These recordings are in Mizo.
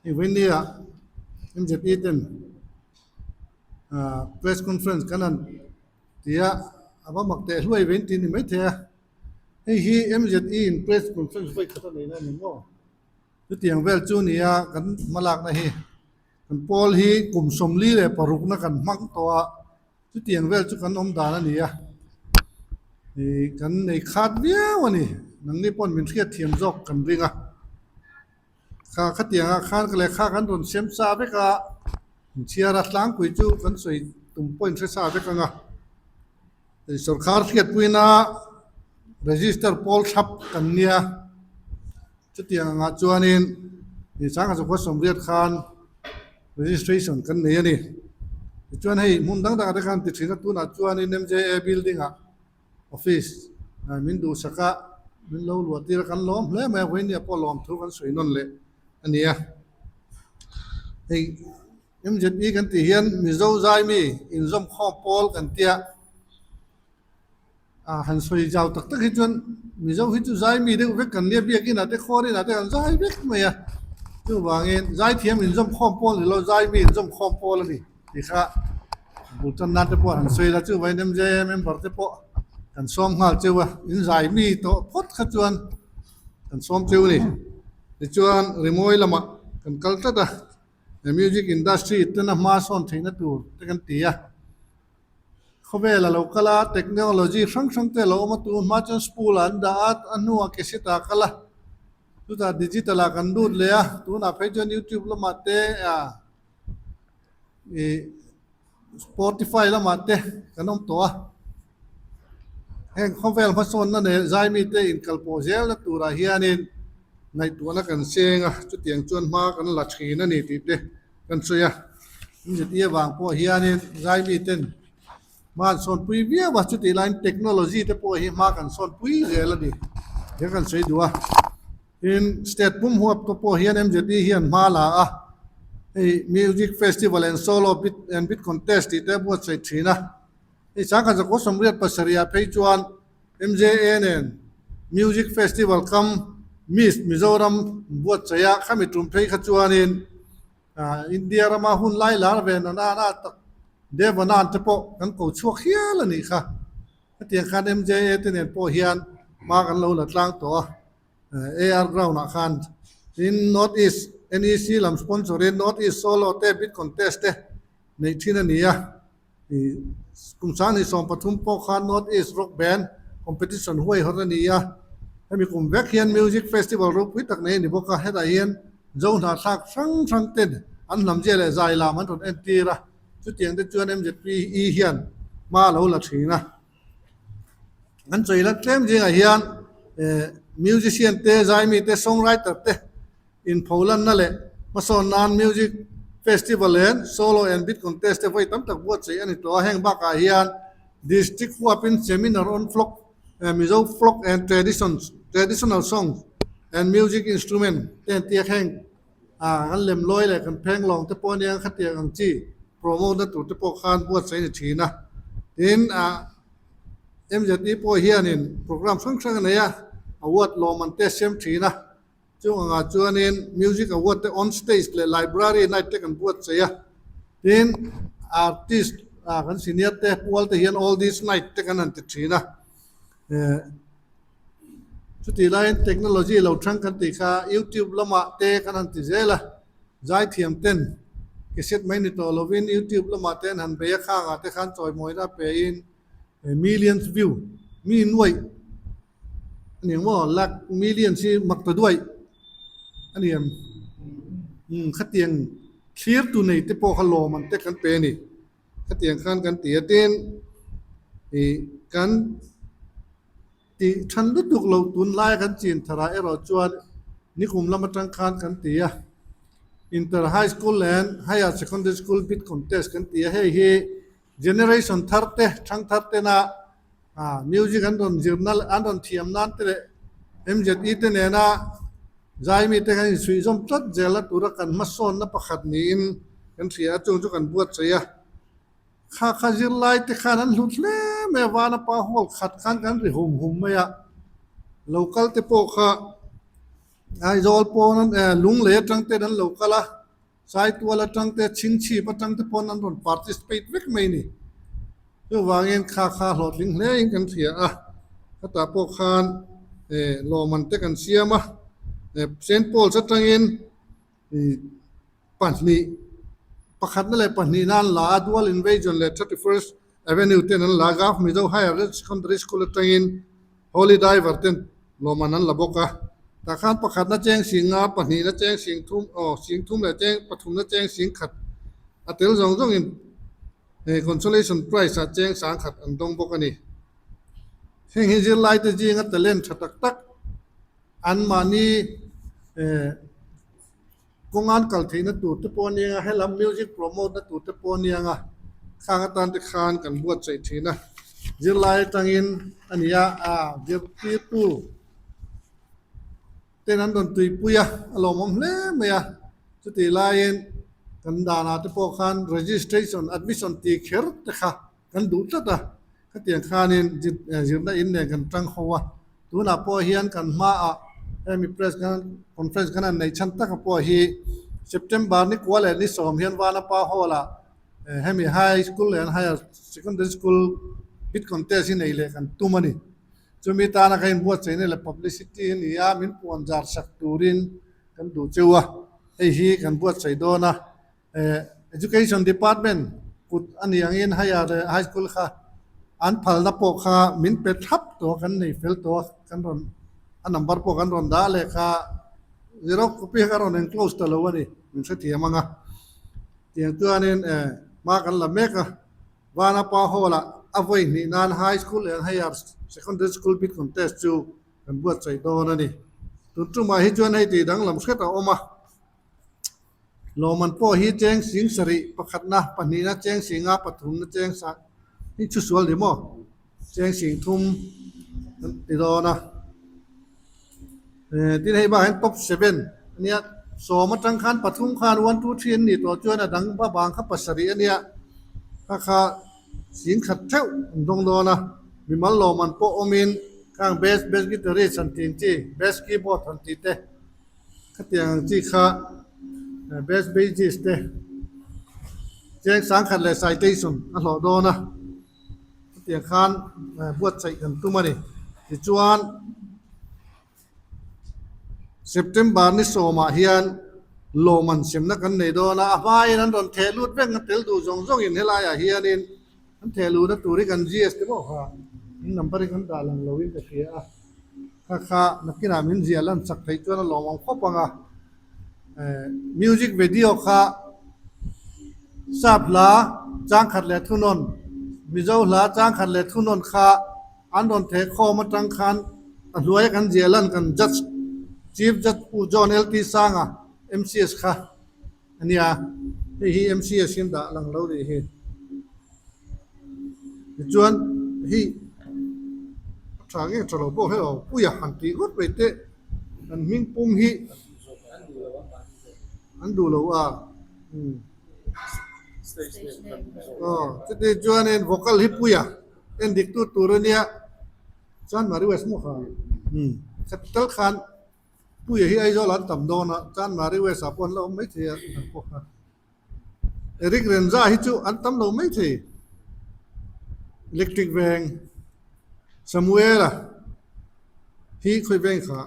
Hei vawinia MZP ten ah press conference kan han ti a, a va mak teh hluai ve inti a ni maithei a. Hei hi MZE in press conference vawi khat a neihna a ni maw? Chutiang vel chu nia kan hmalakna hi. Kan pawl hi kum 46na kan hmang tawh a, chutiang vel chu kan awm dan a ni a. Ih kan nei khat viau a ni. Nangni paw'n min hriat thiam zawk kan ring a. Kha khatiangah khan ka lehkha kan rawn siam sa vek a, inchhiar a tlangpui chu kan sawi tum pawh inhre sa vek ang a. Sorkar hriatpuina register pawl thlap kan nia. Chutiang angah chuanin Sangha Zakua 80 khan registration kan nei a ni. Tichuan hei hmun dang dangah te khan ti thin a, tunah chuanin MJA building ah office min duhsak a, min lo luah tir a, kan lawm hle mai a, vawinia pawh lawm thu kan sawi nawn leh a ni a. Hei MZE kan tih hian Mizo Zaimi inzawmkhawm pawl kan tia. A han sawi zau tak tak hi chuan Mizo hi chu zai mi deuh vek kan nia biakin ah te khuarin ah te kan zai vek mai a chuvangin zaithiam inzawm khawm pawl ni lo zai mi inzawm khawm pawl a ni tih kha bul tan nan te pawh han sawi la chuvangin MJA member te pawh kan sawm nghal cheu a in zai mi tawh phawt kha chuan kan sawm cheu a ni tichuan rimawi lamah kan kal tlat a music industry tena hma sawn theihna tur te kan ti a. Khawvel a lo kal a, technology hrang hrang te a lo awm a, tun hma chuan spool ah an dah a, a hnuah cassette ah a kal a, chutah digital ah kan lut leh a, tunah phei chuan youtube lamah te ah ih spotify lamah te kan awm tawh a, heng khawvel hmasawnna leh zaimi te inkalpawh zelna turah hianin ngaihtuahna kan seng a, chutiang chuan hma kan la thin a ni tih te. Kan sawi a, MZE avang pawh hianin Zaimi ten hma an sawnpui viau a, chutih laiin technology te pawh hi hma kan sawnpui zel a ni he kan sawi duh a. Tin, state pum huap te pawh hian MZE hian hma la a, hei music festival and solo bit and bit contest tih te a buatsaih thin a. Hei 1987 ah phei chuan MJA nen music festival kam Miss Mizoram buatsaih a, khami tum phei kha chuanin India rama hun lai lar ve nana na tak Devanan te pawh kan ko chhuak hial a nih kha. Hetiang khan MJA te nen pawh hian hma kan lo la tlang tawh a, AR ground ah khan. Tin, North East NEC lam sponsor in North East Solo te bid contest te neih thin a ni a. Kum 2013 pawh khan North East Rock Band Competition huaihawt a ni a, hemi kum vek hian Music Festival ropui tak nei a ni bawk a, hetah hian Zo hnahthlak hrang hrang ten an hnamzia leh zai lam an rawn entir a, chutiang te chuan MZPE hian hma a lo la thin a. An chawi la tlem zingah hian musician te, zaimi te, songwriter te, Inpholanna leh hmasawn nan Music Festival leh Solo and Beat Contest te vawi tam tak buatsaih a ni tawh a, heng bakah hian District huapin Seminar on Folk, Mizo Folk and Traditions, Traditional Songs and Music Instrument te an tiak heng kan lem lawi leh kan pheng lawng te pawh ania khatiang ang chi promote na tur te pawh khan buatsaih a ni thin a. Tin, MZE pawh hianin program hrang hrang a nei a, award lawmman te a siam thin a. Chung angah chuanin Music Award te on stage leh library night te kan buatsaih a, tin artist ah kan senior te pual te hian oldies night te kan han ti thin a. Chutih laiin technology lo thang kan tih kha YouTube lamah te kan han ti zel a, zaithiam ten cassette mai ni tawh lovin YouTube lamah te an han bei a, khangah te khan chawimawina pein millions view mi nuaih A ni maw? Lakh million hi mak ta duaih a ni em? Umm khatiang thlir tu nei te pawh kha lawm an te kan pe a ni. Khatiang khan kan ti a tin ih kan tih than lutuk loh tunlaia kan chin tharah erawh chuan nikum lam atang khan kan ti a. Inter High School and Higher Secondary School Bid Contest kan ti a hei hi Generation thar te thang thar tena music an rawn zirna an rawn thiam nan te leh MZE te nena zaimi te kan insuih zawm tlat zel a tura kan hmasawnna pakhat niin kan hria a chung chu kan buatsaih a. Kha kha zirlai te khan an hlut hle mai a vana pa hall khat khan kan ri hum hum mai a local te pawh kha. Aizawl pawn an eh Lunglei atang ten an lo kal a, Saitual atang te Chhingchhip atang te pawn an rawn participate vek mai a ni. Chuvangin kha kha hlawhtling hle in kan hria a, khatah pawh khan eh lawmman te kan siam a, eh Saint Paul's atangin ih pahnih pakhatna leh pahnihna an la a, Dual Invasion leh 31st Avenue ten an la a, Gov Mizo Higher Secondary School atangin Holy Diver ten lawmman an la bawk a, tah khan pakhatna cheng sing nga, pahnihna cheng sing thum aw sing thum leh cheng pathumna cheng sing khat a tel zawng zawngin he consolation prize ah cheng sang khat an dawng bawk a ni. Heng hi zirlaite zinga talent tha tak tak anmahni eh Kawngan kal theihna tur te pawh a nia, helam music promote na tur te pawh a nia nga, khang atan te khan kan buatsaih thin a, zirlai atangin a ni a, a zirtirtu ten an rawn tuipui a, a lawmawm hle mai a, chutih laiin kan danah te pawh khan registration admission tih kher te kha kan duh tlat a, khatiang khanin zirna in nen kan tang ho a, tunah pawh hian kan hmaah hemi press conference kan han neih chhan taka pawh hi September ni kua leh ni sawm hian Vanapa Hall ah hemi high school leh higher secondary school bid contest hi nei leh kan tum a ni. Chumi tana ka inbuatsaihna leh publicity a ni a, min puan zar sak turin kan duh cheu a, hei hi kan buatsaih dawn a. Education Department kut a nih angin higher leh high school kha an phalna pawh kha min pe thlap tawh a, kan nei fel tawh a, kan rawn a number pawh kan rawn dah leh kha xerox copy kha ka rawn enclose ta lo a ni, min hrethiam ang a. Tiang chuanin hma kan la mek a, Vanapa Hall ah a vawi hnih nan high school and higher secondary school bid contest chu kan buatsaih dawn a ni. Tun tumah hi chuan hei tih danglam hret a awm a. Lawmman pawh hi cheng sing sarih pakhatna, pahnihna cheng singa, pathumna cheng sa hi chu sual ni maw? Cheng sing thum kan ti dawn a. Eh tin hei bakah hian top seven ania sawm atang khan pathum khan one two three an nih tawh chuan a dang va bang kha pasarih ania kha kha sing khat theuh an dawng dawn a. Mimal lawmman pawh awmin khang best best guitarist han tih ang chi best keyboard han tih te. Khatiang ang chi kha best basis te cheng sangkhat leh citation a hlawh dawn a, khatiang khan buatsaih kan tum a ni. Tichuan September ni sawmah hian lawmman semna kan nei dawn a, a hmain an rawn theh lut vek a tel duh zawng zawngin helaiah hianin an theh luhna tur hi kan GS te pawh kha an number hi kan dah lang loin ka hria a. Kha kha nakinah min ziah lan chak theih chuan a lawm ang khawp ang a, music video kha sap hla changkhat leh thunawn, Mizo hla changkhat leh thunawn kha an rawn theh khawm atang khan a hnuaia kan ziah lan kan judge Chief Judge Pu John LT Sanga MCS kha a nia, hei hi MCS hian dah lang lo nih hi. Tichuan hei a tha nge tha lo pawh hei aw puia han tih ngawt mai teh an hming pum hi an duh lo a umm aw chuti chuanin vocal hi puia en dik tu tur a nia chuan Mari West maw kha umm capital khan. Puia hi Aizawl an tam dawn a, Chanmari West ah pawh an la awm maithei a an pawh kha. Eric Renza hi chu an tam lo maithei. Electric veng Samuela hi khawi veng kha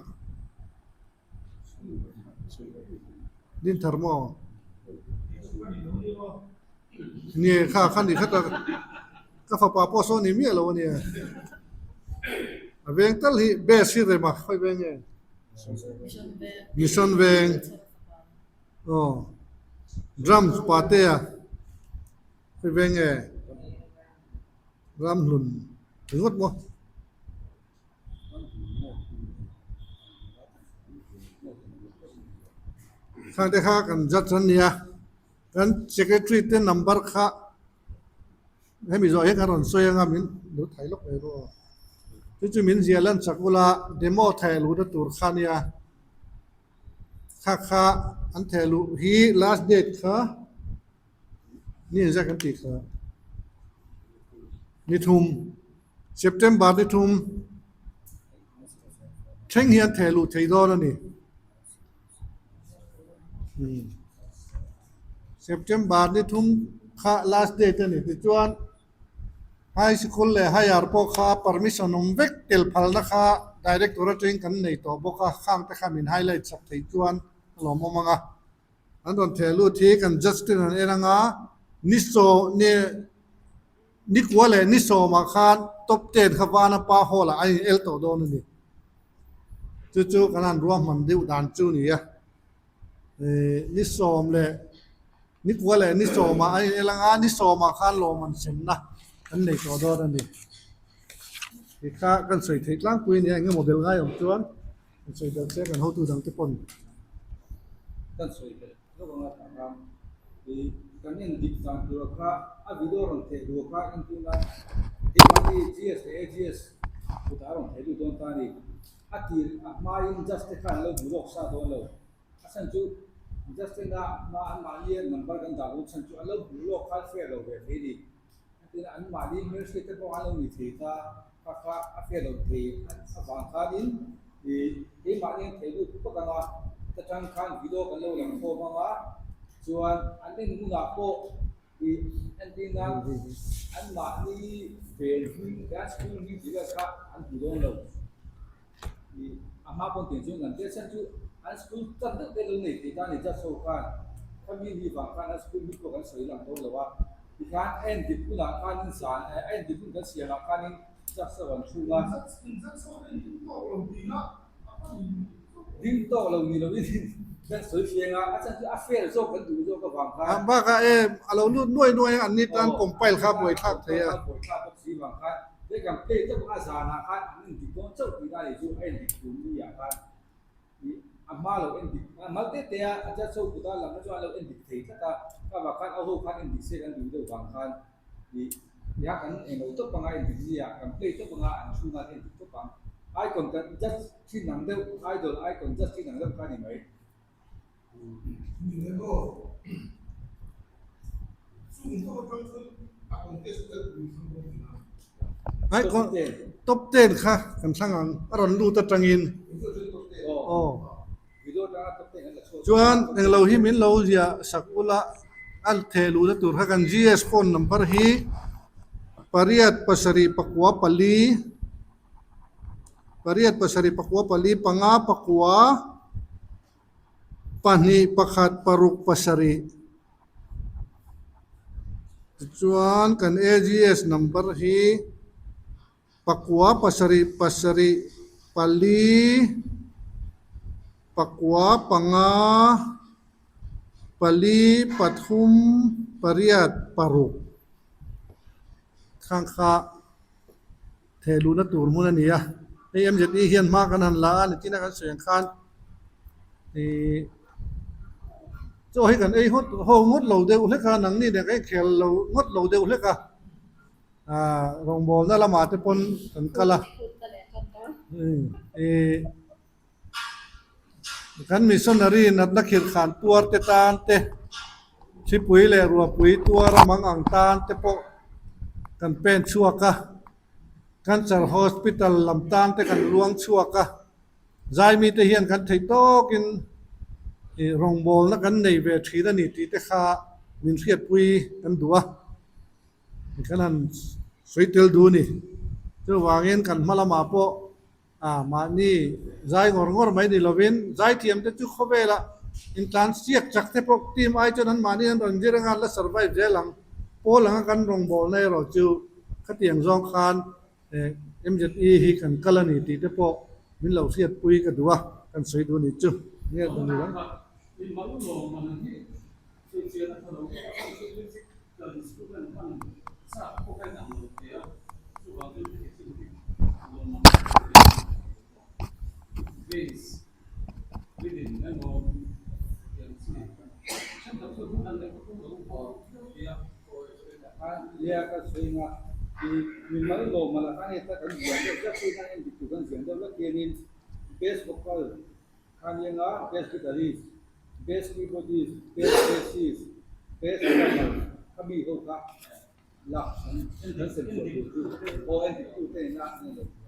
Dinthar maw? Nge kha kha ni kha ta ka fapa pawh saw ni miah lo a nia. A veng tal hi best hi rem a khawi veng nge? Mission veng. Aw drums patea khawi veng nge? Ramhlun ringawt maw? Khang te kha kan judge an nia. Kan secretary te number kha hemi zawh hian kan rawn sawi anga min lo thai lawk mai rawh aw. Chu chu min ziah lan chak ula demo theh luhna tur kha nia kha kha an theh luh hi last date kha ni engzat kan tih kha ni thum September ni thum thleng hian theh luh thei dawn a ni. September ni thum kha last date a ni tichuan high sikul leh higher pawh kha permission awm vek tel phalna kha director atangin kan nei tawh bawk a khang te kha min highlight sak thei chuan a lawmawm ang a. An rawn theh lut hi kan judge ten an en ang a, ni saw ni nikua leh ni sawmah khan top ten kha Vanapa hall ah an in el tawh dawn a ni. Chu chu kan han ruahman deuh dan chu a ni a. Ih ni sawm leh nikua leh ni sawmah an in el ang a, ni sawmah khan lawm an semna an nei tawh dawn a ni. Tikha kan sawi theih tlangpui a ni a, eng emaw bel ngai awm chuan. Kan sawi belh che kan hotu dang te pawn. Kan sawi belh hlauh anga tah khan ih kan en dik dan tur kha a video rawn theh duh kha entir nan keimahni GS leh AGS kutah a rawn theh lut dawn ta a ni. A tir a hmain judge te khan an lo hmu lawk sa dawn lo. A chhan chu judge te na hma anmahni number kan dah dawn chhan chu an lo hmu lawk khan fair lo ve thei a ni. Tin, an mahni hmelhriat te pawh an lo ni thei ta, kha kha a hriat loh thei avang khanin ih keimahni an thei lut phawt ang a, ta tang khan video kan lo lang khawm ang a, chuan an en hunah pawh ih entir nan an mahni ven hming an school hming tih vel kha an hmu dawn lo. Ih a hma pawn tiang chuan kan tia chhan chu an school tan deuh te lo nei thei ta a ni judge ho khan khami ni vang khan an school hming pawh kan sawi lang dawn lo a tikhan a en dik hunah khanin zan a en dik hun kan siamah khanin judge a rawn chhung a ding tawk lo ni lovin kan sawi fiang a a chhan chu a fair zawk kan duh zawk avang khan Bakah e a lo lut nuai nuai a an ni tan compile kha buaithlak thei a. Buaithlak bawk si vang khan He kan play tawp a zanah khan an endik dawn chauh tih lai chu a endik tur ni ah khan ih a hma lo endik a mal te te a a judge ho kut a lamna chuan an lo endik thei tlat a kha vang khan a ho khan endik se kan duh deuh vang khan ih tiha kan englo tawp anga endik ni ah kan play tawp anga an chhung an endik tawp ang icon kan judge thin ang deuh idol icon judge thin ang deuh kha a ni mai. Top ten kha kan thlang ang a rawn lut atangin aw chuan englo hi min lo ziah sak ula a theh luhna tur kha kan GS phone number hi pariat pasarih pakua pali pariat pasarih pakua pali panga pakua. Pahnih pakhat paruk pasarih tichuan kan AGS number hi pakua pasarih pasarih pali pakua panga pali pathum pariat paruk khang kha. Theh luhna tur hmun a ni a, hei MZE hian hma kan han la a nitin a kan sawi ang khan ihh chaw hi kan ei ngawt ho ngawt lo deuh hlek a nangni nen kan inkhel lo ngawt lo deuh hlek a ah rawngbawlna lamah te pawn kan kal a ihh. Kan missionary natna khirh khan tuar te tan te, thlipui leh ruahpui tuar a mang ang tan te pawh kan pen chhuak a, Cancer Hospital lam tan te kan luang chhuak a, Zaimi te hian kan theih tawkin ih rawngbawlna kan nei ve thin a ni tih te kha min hriatpui kan duh a, kan han sawi tel duh a ni. Chuvangin kan hma lamah pawh A, mahni zai ngawr ngawr mai ni lovin zaithiam te chu khawvelah intlan siak chak te pawh team ai chuan an mahni an rawn zir anga an la survive zel ang. Pawl anga kan rawngbawlna erawh chu khatiang zawng khan MZE hi kan kal a ni tih te pawh min lo hriatpui ka duh a, kan sawi duh a nih chu. Nge duh ni lo? Khanianga Best Guitarist, Best Keyboardist, Best Bassist, Best Drummer kha mi ho kha lak an kan sem chhuah tur chu aw en dik tu te ina an en lo tur.